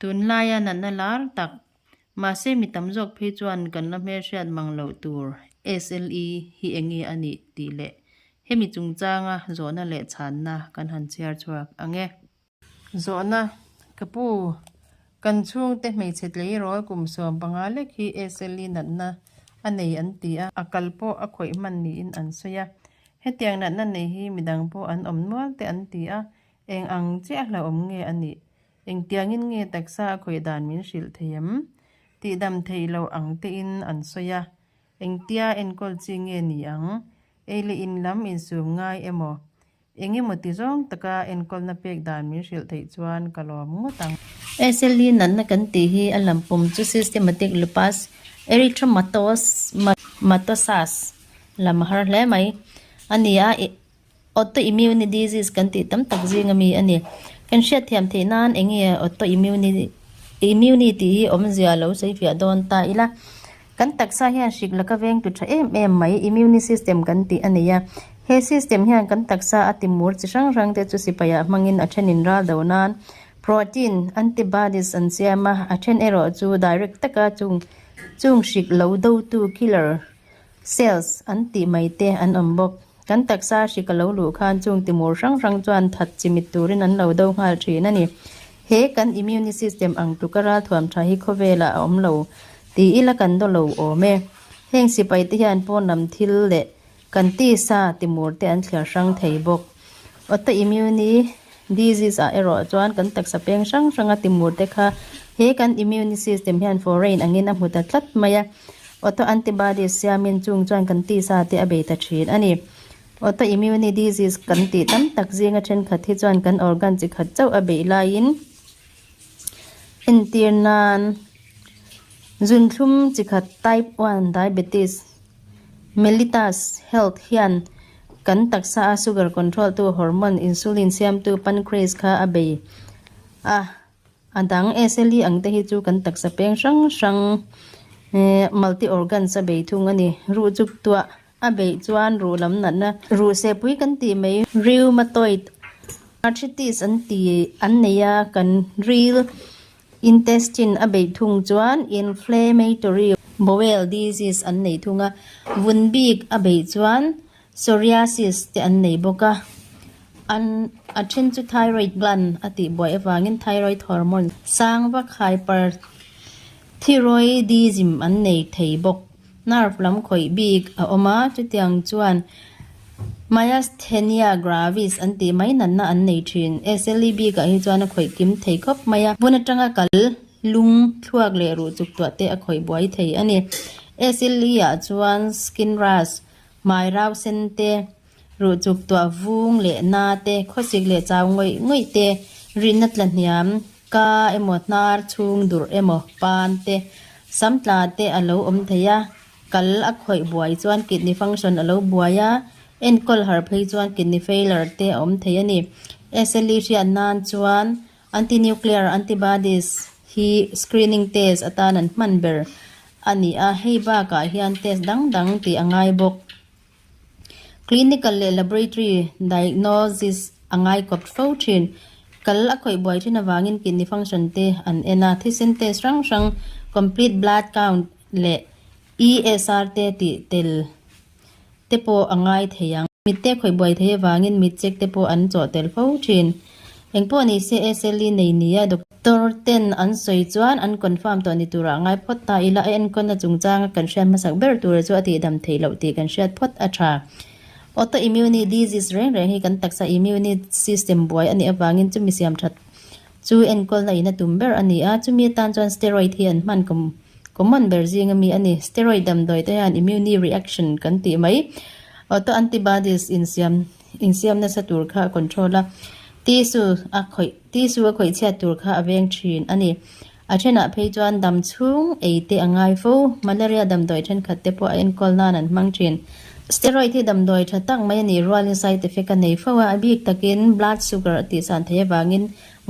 Tunlaia natna lar tak, mahse mi tam zawk phei chuan kan la hmelhriat mang loh tur SLE hi eng nge a nih tih leh hemi chungchanga zawhna leh chhanna kan han chhiar chhuak ang e. Zawhna, Ka pu, kan chhungte hmeichhe tleirawl kum 15 lek hi SLE natna a nei an ti a, a kal pawh a khawih hman niin an sawi a. Hetiang natna nei hi midang pawh an awm nual te an ti a, eng ang chiah hlauhawm nge a nih? Engtiangin nge taksa a khawih dan min hrilh thei em? Tihdam theih loh ang tein an sawi a, engtia enkawl chi nge ni ang? Ei leh in lam insum ngai emaw? Eng emaw ti zawng taka enkawlna pek dan min hrilh theih chuan ka lawm ngawt ang. SLE natna kan tih hi a lampum chu systematic lupus erythematosus lam a har hle mai a ni a, autoimmune disease kan tih tam tak zing ami a ni. Kan hriatthiam theih nan eng nge autoimmune tih hi awmzia lo sawi fiah dawn ta ila. Kan taksa hian hrik laka vengtu tha em em mai, immune system kan tih a nei a. He system hian kan taksa a timur chi hrang hrang te chu sipaiah hmangin a thenin ral do nan protein, antibodies an siam a, a then erawh chu direct taka chung chung hrik lo dotu killer cells an tih mai te an awm bawk. Kan taksa hrik a lo luh khan chung timur hrang hrang chuan that chimit turin an lo do nghal thin a ni. He kan immune system ang tluka ralthuam tha hi khawvelah a awm lo ti ila kan daw lo awm e. Heng sipai te hian pawn lam thil leh kan tisa timur te an thliar hrang thei bawk. Autoimmune disease ah erawh chuan kan taksa peng hrang hranga timur te kha he kan immune system hian foreign angin a hmu ta tlat mai a. Autoantibodies siamin chung chuan kan tisa te a bei ta thin a ni. Autoimmune disease kan tih tam tak zinga thenkhat hi chuan kan organ chi khat chauh a beih laiin entir nan zunthlum chi khat type one diabetes mellitus health hian kan taksa a sugar control tu hormone insulin siamtu pancreas kha a bei a. A dang SLE ang te hi chu kan taksa peng hrang hrang multi organs a bei thung a ni. Ruh chuk tuah a beih chuan ruh lam natna ruh sehpui kan tih mai rheumatoid arthritis an ti an nei a, kan ril intestine a beih thung chuan inflammatory bowel disease an nei thung a, vun bik a beih chuan Psoriasis te an nei bawk a, an a then chu thyroid gland a tih buai avangin thyroid hormone sang vak hyperthyroidism an nei thei bawk. Nerve lam khawih bik a awm a, chutiang chuan myasthenia gravis an tih mai natna an nei thin. SLE bikah hi chuan a khawih kim thei khawp mai a, hmun atanga kal lung thluak leh ruh chuk tuah te a khawih buai thei a ni. SLE ah chuan skin rash Hmai rau sen te, ruh chuk tuah vung leh na te, khawsik leh chau ngawih ngawih te, rinna tla hniam, ka emaw hnar chhung durh emaw pan te, sam tla te a lo awm thei a, kal a khawih buai chuan kidney function a lo buai a, enkawl harh phei chuan kidney failure te a awm thei a ni. SLE hriat nan chuan Anti-nuclear antibodies hi screening test atan an hman ber a ni a, hei bakah hian test dang dang tih a ngai bawk. Clinical leh laboratory diagnosis a ngai kawp fo thin. Kal a khawih buai thin avangin kidney function te an en a, thisen test hrang hrang complete blood count leh ESR te tih tel te pawh a ngai thei ang. Mitte khawih buai thei avangin mit check te pawh an chawh tel fo thin. Engpawh ni se SLE nei nia doctor ten an sawi chuan an confirm tawh ni turah ngai phawt ta ila a enkawlna chungchanga kan hriat hmasak ber tura chu a tihdam theih loh tih kan hriat phawt a tha. Autoimmune disease reng reng hi kan taksa immune system buai a nih avangin chumi siam that chu enkawlna in a tum ber a ni a, chumi atan chuan steroid hi an hman common ber zing ami a ni. Steroid damdawi te hian immune reaction kan tih mai autoantibodies insiam insiam nasa tur kha a control a, tissue a khawih tissue a khawih chhiat tur kha a veng thin a ni. A thenah phei chuan dam chhung ei te a ngai fo. Malaria damdawi thenkhat te pawh a enkawl nan an hmang thin. Steroid hi damdawi tha tak mai a nih rualin side effect a nei fo a, a bik takin blood sugar a tihsan theih avangin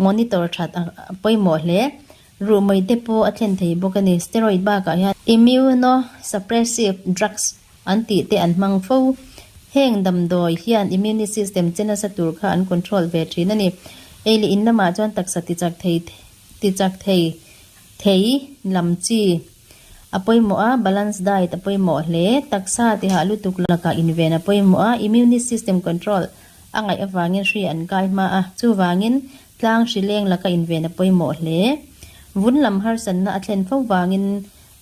monitor that a pawimawh hle. Ruhmai te pawh a thlen thei bawk a ni. Steroid bakah hian immunosuppressive drugs an tih te an hmang fo. Heng damdawi hian immune system che nasa tur kha an control ve thin a ni. Ei leh in lamah chuan taksa tichak thei. Tichak thei thei lam chi a pawimawh a, balance diet a pawimawh hle. Taksa tihah lutuk lakah inven a pawimawh a, immune system control a ngaih avangin hri an kai hma a, chuvangin tlang hri leng laka inven a pawimawh hle. Vun lam harsatna a thlen fo vangin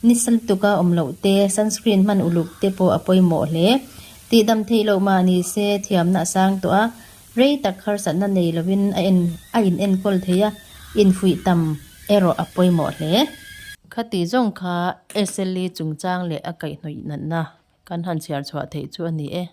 Ni sa lutuka awm loh te, sunscreen hman uluk te pawh a pawimawh hle. Tihdam theih loh mah ni se thiamna a sang tawh a, rei tak harsatna nei lovin a en a inenkawl thei a, infuih tam erawh a pawimawh hle. Khati zawng kha SLE chungchang leh a kaihhnawih natna kan han chhiar chhuah theih chu a ni e.